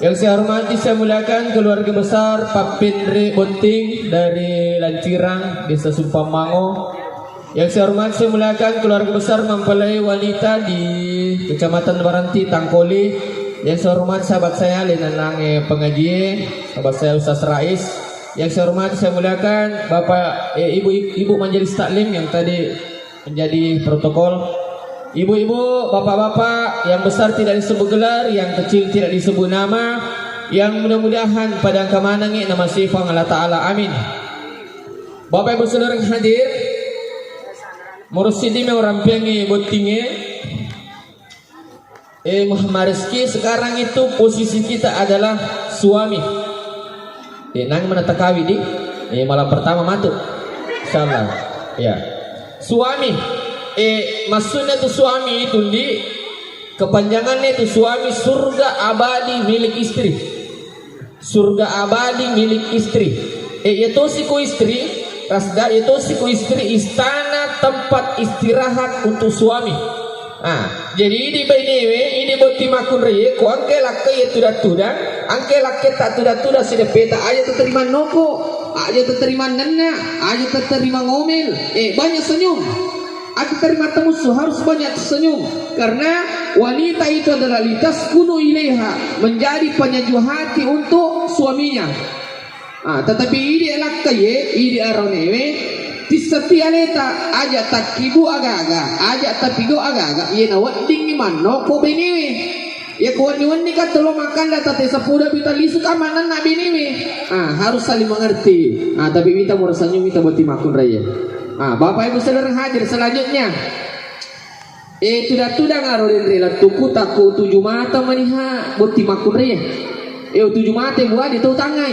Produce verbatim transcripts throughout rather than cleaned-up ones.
Yang saya hormati, saya muliakan keluarga besar Pappenre Botting dari Lancirang, Desa Sumpang Mango. Yang saya hormati, saya muliakan keluarga besar mempelai wanita di Kecamatan Baranti, Tangkoli. Yang saya hormati sahabat saya, Lenanange Pengaji, sahabat saya Ustaz Rais. Yang saya hormati, saya muliakan Bapak, eh, Ibu, Ibu Majelis Taklim yang tadi menjadi protokol. Ibu-ibu, bapak-bapak, yang besar tidak disebut gelar, yang kecil tidak disebut nama, yang mudah-mudahan pada kemanangi nama sifang Allah Ta'ala. Amin. Bapak Ibu saudara yang hadir, murusidi me orang piangi bottinge. Eh, Muhammad Rizky, sekarang itu posisi kita adalah suami. Eh, nang mana takawi di? Eh, malam pertama matu. Insyaallah. Ya. Suami. Eh, maksudnya tuh suami itu di kepanjangannya itu suami surga abadi milik istri. Surga abadi milik istri. Eh, iya tosi ko istri, Rasda, iya tosi ko istri, istana tempat istirahat untuk suami. Ah, jadi idi bainewe, idi botting makkunraie, ko engka lakkai iya tudang-tudang, engka lakketta tudang-tudang sideppeta, aja teterima noko, aja teterima nenna, aja teterima ngomel. Eh, banyak senyum. Aku terima temusu harus banyak senyum karena wanita itu adalah litaskunu ilaiha, menjadi penyejuk hati untuk suaminya. Ah, tetapi idi lakkaie, idi aronewe, tissati aleta, aja takkibu agaga, aja tapigo agaga, iye naweddingngi mannoko benewe. Iya ko wenni-wenni ka tolo makkanda tate seppulo bita lisu ka mannenna benewe. Ah, harus saling mengerti. Ah, tapi wita mura senyum, wita botting makkunraie. Ah, Bapak Ibu saudara hadir selanjutnya. Eh, tudang-tudang aro denre lettuku takku tuju mata maniha botting makkunraie. Eh, tuju mata buah di tau tangai.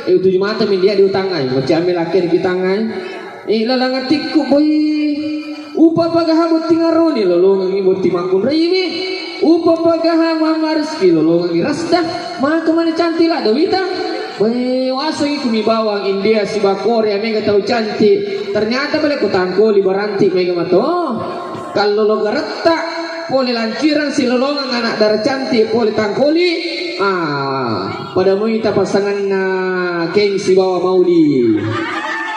Eh, tuju mata mindia di tangai. Macam lakke di tangai. Eh, lalang atikku, boy. Upa pagaha botting aroni, lolongengngi botting makkunraiwi. Upa pagaha Muhammad Rizky, lolongengngi Rasda. Maka mana cantik lah Dawita. Boy, wasengngi kumi bawang India siba Korea mega tau cantik. Ternyata bale ko Tangkoli Baranti mega mato. Kalau lo garetta pole Lancirang silolongeng anak dara cantik pole Tangkoli. Ah, pada muita pasanganna Keng sibawa Mauli.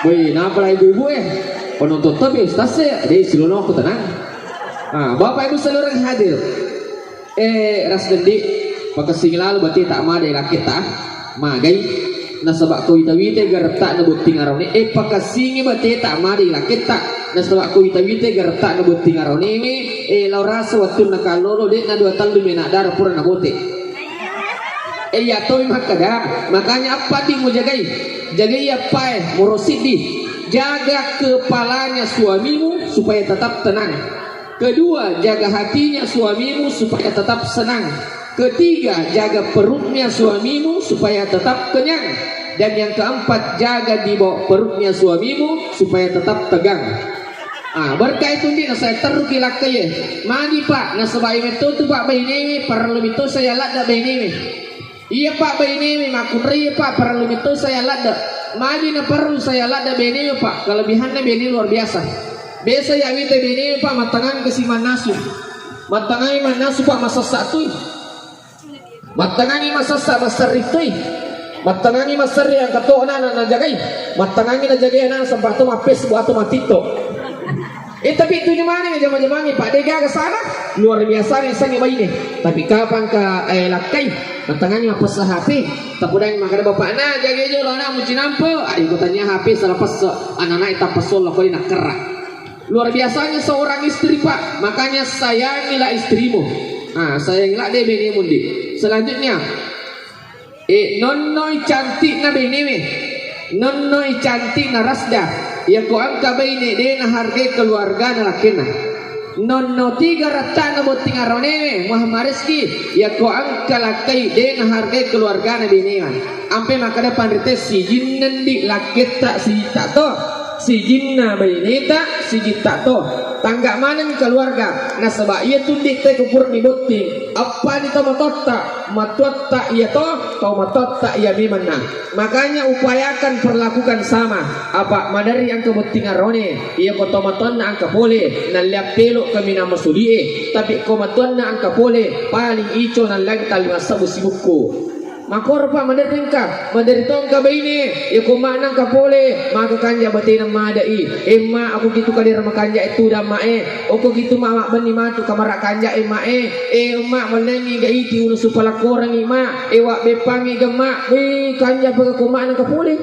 Woi, napa lah ibu-ibu eh? Penonton tapi ustaz ya, deh silolongku tenang. Ah, Bapak Ibu saudara yang hadir. Eh, Ras Dendi, pakessingi lalo bate tak made lakketta. Magai. Nasaba ko wita-wita garetta na botting arone, eh, pakessingi bate tak made lakketta. Nasaba ko wita-wita garetta na botting arone, eh, lao rasa wattunna kallolo, de na dua tallu mena dara pura na bote. Eh, iya toi makkada, makanya apa di mujagai? Jagai apa eh, murosidi. Jaga kepalanya suamimu supaya tetap tenang. Kedua, jaga hatinya suamimu supaya tetap senang. Ketiga, jaga perutnya suamimu supaya tetap kenyang. Dan yang keempat, jaga di bawah perutnya suamimu supaya tetap tegang. Ah, berkah itu ndi nasaba terruki lakkaie. Magi, Pak, nasaba imetto tu, Pak, bainewe, parellu mito saya ladda bainewe. Iya, Pak, bainewe makkunrai, Pak, parellu mito saya ladda. Magi na parellu saya ladda bainewe, Pak? Kelebihannya bainewe luar biasa. Biasa ya wita bainewe, Pak, mattangang kasi mannasu. Mattangai mannasu, Pak, masessa tui. Mattangangi masessa masserri tui. Mattangangi masserri angka to na na najagai. Mattangangi najagai na sempat to mappes buat to matitto. Eh, tapi itu gimana ya jama-jamangi, Pak? Dega ke sana luar biasa nih sangi baine. Tapi kapang ke eh, lakkai mattangangi mappessa H P. Tapudang makkada bapakna, jagai jolo anakmu cinampe. Ayo kutanya H P salah pesse. Anak-anak tapesol kau nak kerak. Luar biasanya seorang istri, Pak. Makanya sayangilah istrimu. Ah, sayangilah deh bini mundi. Selanjutnya, eh, nonnoi cantikna benewe. Nonnoi cantikna Rasda. Yako angka baine de na hargai keluargana lakkena. Nonno tiga rattana botting aronewe Muhammad Rizki. Yako angka lakkai de na hargai keluargana benewa. Ampe makkada panrite sijinna ndi lakketta sijitta to. Sijinna baineta sijitta to. Tangga maneng keluarga. Nasaba iya tundi te kupurni botting. Appani to matotta, matuatta iya to, to matotta iya memanna. Makanya upayakan perlakukan sama. Apa maderri angka botting arone, iya ko to matuanna angka pole, nalliang pelo kaminang masulie, tapi ko matuanna angka pole, paling ico nalliang tali massabbu sibukku. Makkoro pa maderri engka, maderri to engka baine, iya ko ma'na engka pole, maka kanja batena madai. Emma, okko gitu kadera makanja e tudang ma e, okko gitu ma mabbenni matu kamara kanja e ma e. E emma, mallengngi ga iti unu supalakkorangngi ma, e wabbeppangngi ga ma, e kanja pa ko ma'na engka pole.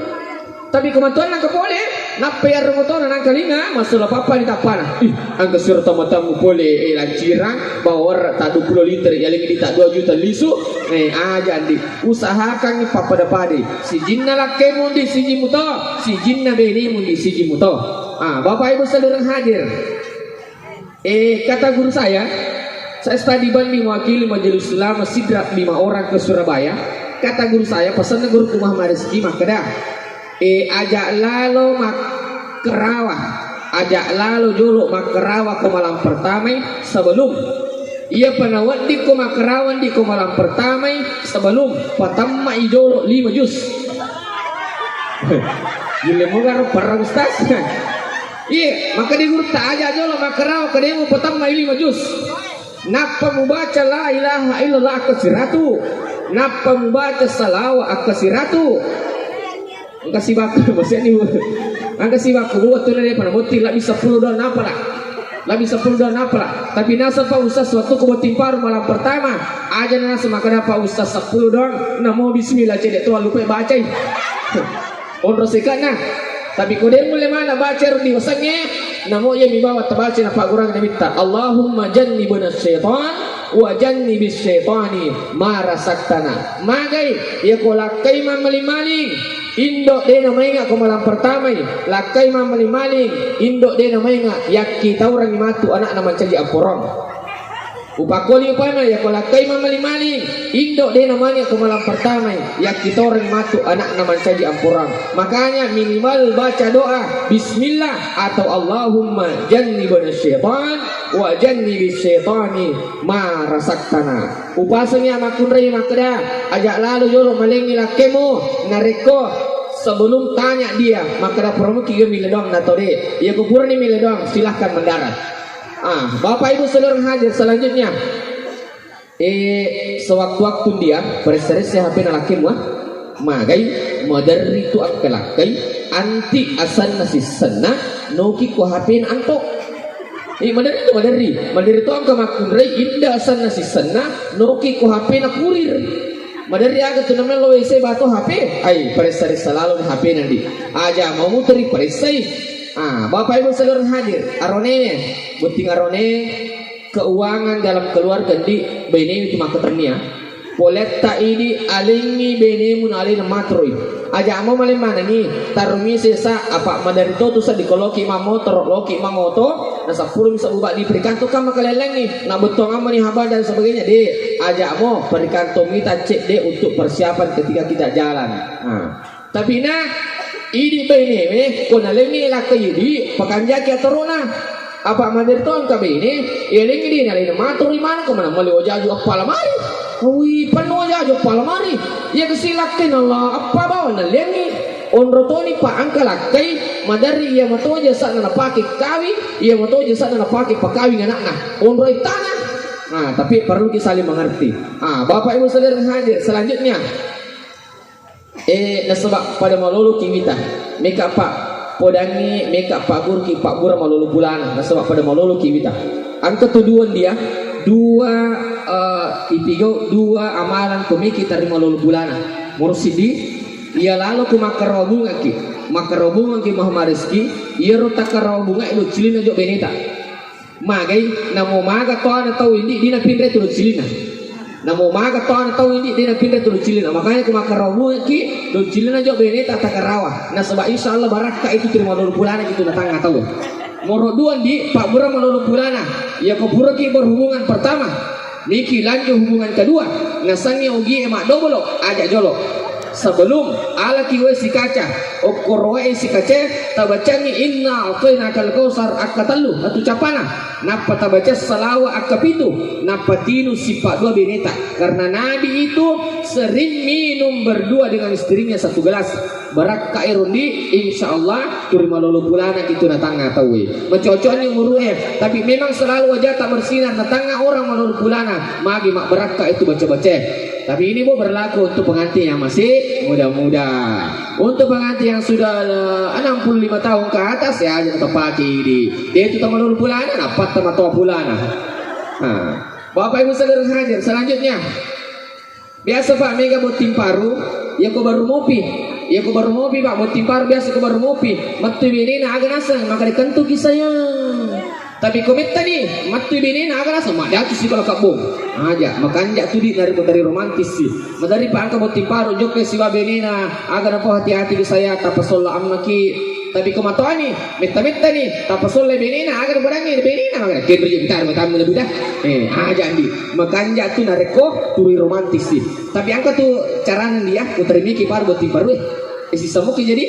Tapi ko matuanna engka pole, nappa yarro motona nangkalinga, massula pappani tappana. Ih, engka siro tamatammu pole, e lancirang, bawang ta dua puluh liter, yalengngi di ta dua juta lisu, e aja andi. Usahakangngi pappada-padai. Sijinna lakkemu ndi siji muto, sijinna benemu ndi siji muto. Ah, Bapak Ibu saudara hadir. Eh, kata guru saya, saya studi banding mewakili Majelis Ulama Sidrap lima orang ke Surabaya. Kata guru saya, pesanna guruku Muhammad Rizki makkeda, eh, aja lalo makkarawa, aja lalo jolo makkarawa ko malam pertamai sebelum. Iya pa nawedding ko makkarawa ndi ko malam pertamai sebelum, patamma i jolo lima juz. Gille moga ro para ustaz. Iya, maka di guru ta aja jolo makkarawa kedemu patamma i lima juz. Nappa mubaca la ilaha illallah akka siratu. Nappa mubaca salawa akka siratu. Engka sibakku, maksudnya ni, engka sibakku buat tu nene pada botting lebih sepuluh doang apa lah? Lebih sepuluh doang apa lah? Tapi nasaba Ustaz waktu ku botting paru malam pertama, aja nasa maka dapat Ustaz sepuluh doang, namo bismillah cedek tu lupa bacai. Onro sikana. Tapi ko de mulle mana baca ro di wasengnge, namo iya mi bawa tabaca na pagurang nabitta. Allahumma jannibna syaitan wa jannibis syaitani ma razaqtana. Magai, iya ko lakkai mammaling-maling, indo de namainga ko malam pertamai, lakkai mammaling-maling, indo de namainga yakkitaurangi matu anakna mancaji amporong. Upakkoli upama, iya ko lakkai mammaling-maling, indo de namani ko malam pertama, yakkitorangi matu anakna mancaji amporang. Makanya minimal baca doa bismillah atau Allahumma jannibna syaitan wa jannibis syaitani ma razaqtana. Upasengi makkunrai makkeda, aja lalo jolo malengngi lakkemu, narekko sebelum tanya dia, makkeda puramuki ga mile doang nato de. Iya ko purani mile doang, silahkan mendarat. Ah, Bapak Ibu saudara hadir selanjutnya. Eh, sewaktu-waktu dia paressa-ressa H P-na lakkemu, ah. Magai, maderri tu engka lakkai, anti asenna sissenna, noki ko H P-na anto. Eh, maderri tu, maderri. Maderri tu engka makkunrai, inda asenna sissenna, noki ko H P-na kurir. Maderri aga tu namelo W C bato H P. Ai, paressa-ressa lalo ni H P-na ndi. Aja mau muteri paressai. Ah, Bapak Ibu saudara hadir, arone, botting arone, keuangan dalam keluarga ndi bainemi tu makkatennia. Poletta idi alengngi bainemu na alena matroi. Aja mo maleng manengi, tarumi sesa apa maderri to tu seddi ko loki mamotoro, loki mangoto, na seppulo mi sebbu baddi perikantong kan makalelengngi, na bettuang ammani haba dan sebagainya, de. Aja mo perikantong mita cedde untuk persiapan ketika kita jalan. Nah. Tapi na idi bainewe ko nalengngi lakkai idi pakanjaki atorona. Apa maderri to engka baine, yalengngi de nalena matroi maneng ko maneng male wajaju appa lamari. Ui, penno wajaju appa lamari. Iya kasi lakkai nala appa bawang nalengngi. Onro toni pa engka lakkai, maderri iya mato jasana napake kawi, iya mato jasana napake pakawing anakna. Onro ittana. Nah, tapi perlu ki saling mengerti. Ah, Bapak Ibu saudara hadir, selanjutnya. Eh, nasaba pada maloloki wita. Meka pa podangi, meka pa gurki, pa gura malolo bulana. Nasaba pada maloloki wita. Engka tu dua dia, dua, eh, ipigau dua amalan ko meki tari malolo bulana. Mursiddi, iya lalo ku makkarawa bungaki. Makkarawa bungaki Muhammad Rizki, iyaro takkarawa bunga lo cilina jo beneta. Magai, namo maga toana tau indi, dina pinre tu docilina. Namo maga toana tau indi, dina pinre tu docilina. Makanya ku makkarawa bungaki, docilina jo beneta takarawa. Nasaba insya Allah barakka itu terima lolo pulana gitu na tangnga tau. Moro dua ndi, pabbura malolo pulana. Iya ko puraki berhubungan pertama. Niki lanjut hubungan kedua, nasengngi ogie maddobolo, aja jolo. Sebelum alaki wae sikaca, okkoro wae sikacae, tabacangngi inna a'tainakal kautsar akka tellu, atu capana. Nappa tabaca salawa akka pitu, nappa tinu sipa dua beneta. Karena Nabi itu sering minum berdua dengan istrinya satu gelas. Barakka ero ndi, insya Allah, turi malolo pulana itu na tangnga tauwe. Macoco ni umurue, tapi memang selalu wajata bersinar na tangnga orang malolo pulana, magi mabbarakka itu baca-baca. Tapi ini, Bu, berlaku untuk pengantin yang masih muda-muda. Untuk pengantin yang sudah, eh, enam puluh lima tahun ke atas, ya, aja' tapake idi. Itu tama lulu pulana, nappa tama toa pulana. Nah, Bapak Ibu saudara hadir, selanjutnya. Biasa, Pak, mega botting paru, iya ko baru mopi. Iya ko baru mopi, Pak, botting paru biasa ko baru mopi. Mettui benena aga naseng, maka dikentuki sayang. Tapi ko mettani, mettui benena aga naseng, maddacu sikola kabbong. Aja', makanja' tu di narekko teri romantis sih. Madari, Pak, engka botting paru, jokka siba benena, aga napo hati-hati ki saya, tappa solla ammaki. Tapi ko matoani, metta-mettani, tappa sollai benena, aga napadangngi benena, aga kenro je' gitar, matammu na buda. Eh, aja' ndi. Makanja' tu narekko turi romantis sih. Tapi engka tu carana ndi, ya, ko tarimiki paru botting paru, eh. Eh, sissamuki jadi.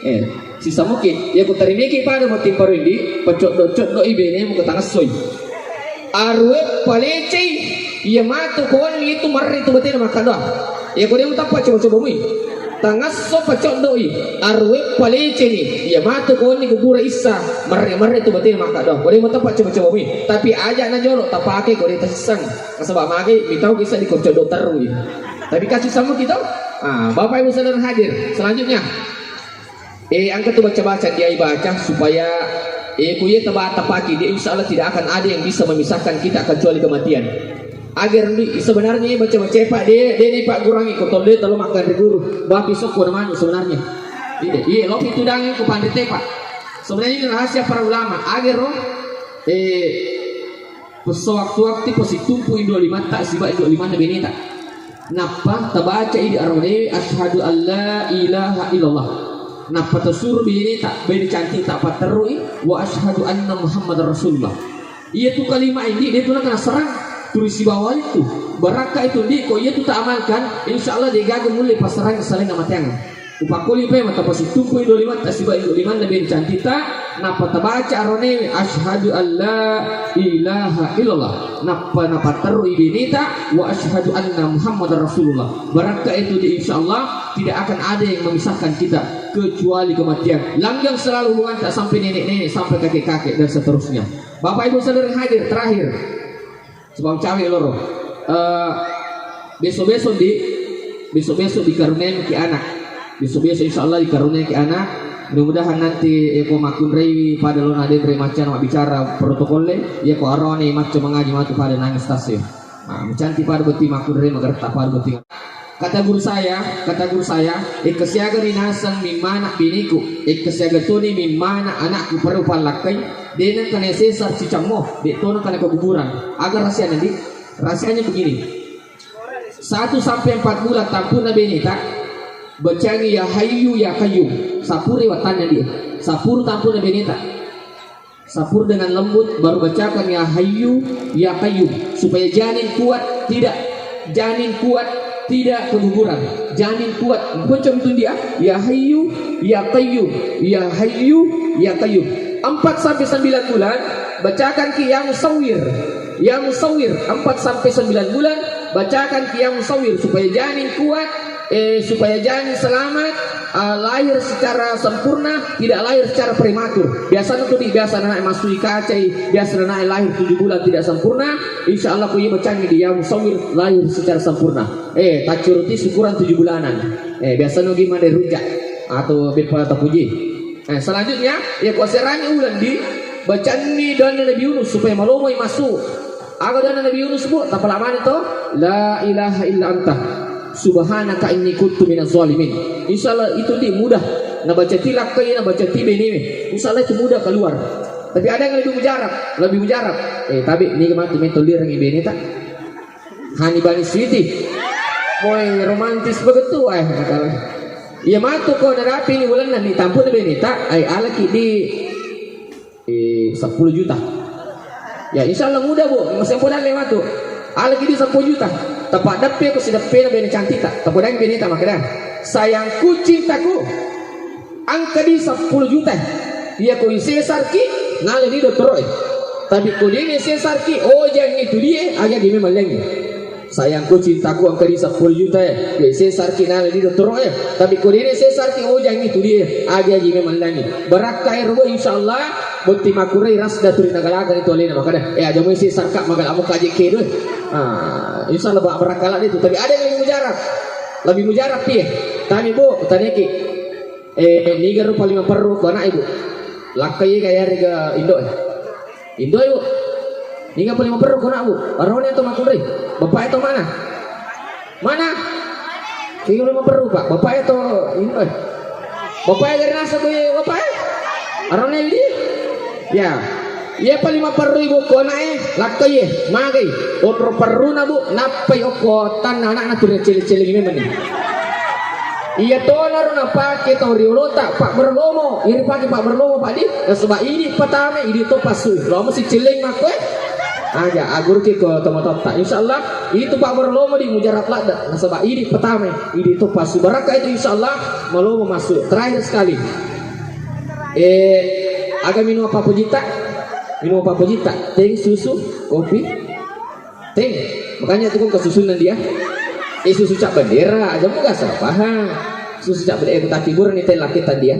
Eh, sissamuki. Ya, ko tarimiki paru botting paru ndi, pacoddo-coddo i benemu ko tangassoi. Arueppa lecei, iya matu ko wenni itu marri tu batena makkaddoa. Iya ko de' mutappa coba-coba mui. Tangasso pacoddo'i, arueppa leceni, iya matu ko wenni kubura issa, marri-marri tu batena makkaddoa. Ko de' mutappa coba-coba mui. Tapi aja' na jolo tapake ko de' tasisseng. Nasaba' magai mitau kissa di ko coddo terru. Tapi kasih sama kita. Ah, Bapak Ibu saudara hadir. Selanjutnya. Eh, engka tu baca-baca dia baca supaya, eh, ku iya taba-, tapaki dia, insya Allah tidak akan ada yang bisa memisahkan kita kecuali kematian. Agar ndi, sebenarnya baca-baca, Pak, dia, dia ni, Pak, kurangi ko tolle telo makan di guru. Bapi sokko na manu sebenarnya. Iya, iya, lopi tu dangi ku pandete, Pak. Sebenarnya ini rahasia para ulama. Agar, oh, eh, Pesso waktu-waktu pasi tumpu indo limatta siba indo limanna beneta. Nappa tabaca idi aronewe, "Asyhadu alla ilaha illallah." Nappa tasuru beneta, bene cantik ta patterrui, "Wa asyhadu anna Muhammadar Rasulullah." Iya tu kalima ini dia tu nakana serang turi sibawa itu. Barakka itu ndi ko iya tu ta amalkan, insya Allah dia gaga mulle passerang selain nama tiang. Upakkoli pe mata pasi tumpu indo limatta siba indo limanna bene cantitta, nappa tabaca aronewe, "Asyhadu alla ilaha illallah." Nappa napatterrui beneta, "Wa asyhadu anna Muhammadar Rasulullah." Barakka itu di, insya Allah tidak akan ada yang memisahkan kita kecuali kematian. Langgeng selalu hubungan tak sampai nenek-nenek, sampai kakek-kakek dan seterusnya. Bapak Ibu saudara hadir, terakhir. Sebab cawe loro. Eh, besok-besok di, besok-besok dikaruniai ki anak. Besok-besok insya Allah dikaruniai ki anak. Mudah-mudahan nanti, eh, ko makkunrei pada lona denre macam bicara protokolle, iya ko arone macam mengaji matu pada nangis tasnya. Nah, mencantik pada beti makkunrei magerta pada beti. Kata guru saya, kata guru saya, "Ekkasiaga ni naseng mimmana biniku, ekkasiaga toni mimmana anakku perlu pallakkai, de nengka ne sesar sicammo, de tona kana keguguran." Aga rahasiana, Dik? Rahasianya begini. Satu sampai empat bulan tampuna beneta, bacangi ya hayyu ya qayyum. Sapuri watanna dia. Sapuru tampuna beneta. Sapur dengan lembut, baru bacakan ya hayyu ya qayyum supaya janin kuat, tidak, janin kuat, tidak keguguran. Janin kuat. Baca betul dia, ya hayyu ya qayyum, ya hayyu ya qayyum. Empat sampai sembilan bulan bacakan ki ya musawwir. Ya musawwir, empat sampai sembilan bulan bacakan ki ya musawwir supaya janin kuat, eh, supaya janin selamat, eh, lahir secara sempurna, tidak lahir secara prematur. Biasana tu di, biasa anak masui kacai, biasa anak lahir tujuh bulan tidak sempurna. Insya Allah ku iya bacangi di ya musawwir lahir secara sempurna. Eh, taccuruti syukuran tujuh bulanan. Eh, biasana gimana rujak atau beppa tapuji. Eh, selanjutnya, ya ko serangi ulang di bacanni doanna Nabi Yunus supaya malomoi masuk. Aga doanna Nabi Yunus, Bu? Tapala mana to? La ilaha illa anta subhanaka inni kuntu minaz zalimin. Insya Allah itu di mudah. Nabaca ti lakkai, nabaca ti benewe. Insya Allah itu mudah keluar. Tapi ada yang lebih mujarab, lebih mujarab. Eh, tapi ni matu mentol lirangi bene tak? Hani bani siti. Moe romantis begitu, eh, kata. Iya matu ko narapi ni bulan ni tampun bene tak? Ai alaki di eh, sepuluh juta. Ya, insya Allah mudah, Bu. Masih mudah lewat tu. Alaki di sepuluh juta. Tepat deppe ko sideppe na bene cantik tak. Tepat bene tak makanya. Sayangku cintaku. Angka di sepuluh juta. Iya ko sesar ki, nale di dokter, eh. Tapi ko di sesar ki, oh, jangan itu dia, aja di memang lagi. Sayangku cintaku engka di seppulo juta e. Sesarki nala di dottoro e. Tapi ko dene sesarki ojangi tu dia. Agi-agi memang lagi. Barakka ero, insyaallah. Botti makurai ras daturi nagalaka itu alena makada. Eh, aja mui sesarka magala mo kaje kedo. Ah, insyaallah barakka la itu. Tapi ada yang lebih mujarab. Lebih mujarab pie. Tami bu, taneki. Eh, niga rupa lima perru ko anak ibu. Lakkai ga yarega indo e. Indo ibu. Niga pa lima perru ko anak bu. Arone to makunrai. Bapak e to mana? Mana? Niga lima perru pak. Bapak e to indo e. Bapak e dari nasa tu bapak e. Arone di. Ya. Iya pa lima perru ibu ko anak e. Lakkai e. Magai. Onro perru na bu. Nappai okko tanna anak na tu cele-cele memang ni. Iya tonaro napake tau riolota, Pak Berlomo. Iya ripake Pak Berlomo, Pak di. Nasaba idi patame, idi to pasu. Lomo si celeng makko e. Aja, aguruki ko tomatotta. Insyaallah, idi tu Pak Berlomo di mujarab ladda. Nasaba idi patame, idi to pasu. Barakka itu insyaallah, malomo masuk. Terakhir sekali. Eh, aga minum apa pojita? Minum apa pojita? Teh, susu, kopi? Teng, makanya tu kau kesusunan dia. Eh, susu cap bendera, aja mau gak salah paham. Susu cap bendera, eh, tak hiburan ni teh lakitan dia.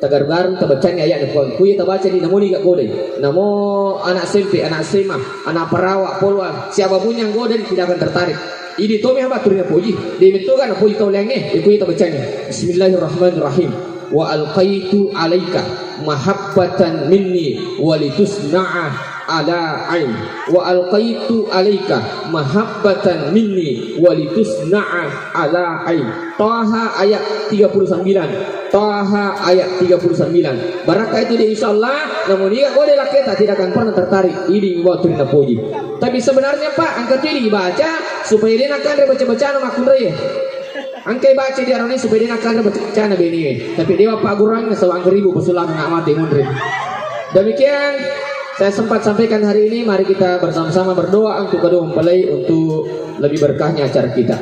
Tagaru-garu, tabacani ayat ni kuang. Kuya tabaca ni, namoni gak godai. Namo anak S M P, anak S M A, anak perawat, poluan. Siapa pun yang godai tidak akan tertarik. Ini tomi apa turunnya puji. Dia betul kan puji kau lenge. Eh, kuya tabacani. Bismillahirrahmanirrahim. Wa alqaitu alaika mahabbatan minni walitusna'a ala ain. Wa alqaitu alaika mahabbatan minni walitusna'a ala ain. Taha ayat tiga puluh sembilan. Taha ayat tiga puluh sembilan. Barakka itu dia insyaallah. Namun iya kode laketa tidak akan pernah tertarik. Ini waktu napoji. Tapi sebenarnya Pak, angkat ini dibaca supaya dia nak baca-baca nama kunrai. Angkai baca di arone supaya dia nakana baca na bene. Tapi dewa pagurang na sawang ribu pesulang nak mati munri. Demikian saya sempat sampaikan hari ini. Mari kita bersama-sama berdoa untuk kedua mempelai untuk lebih berkahnya acara kita.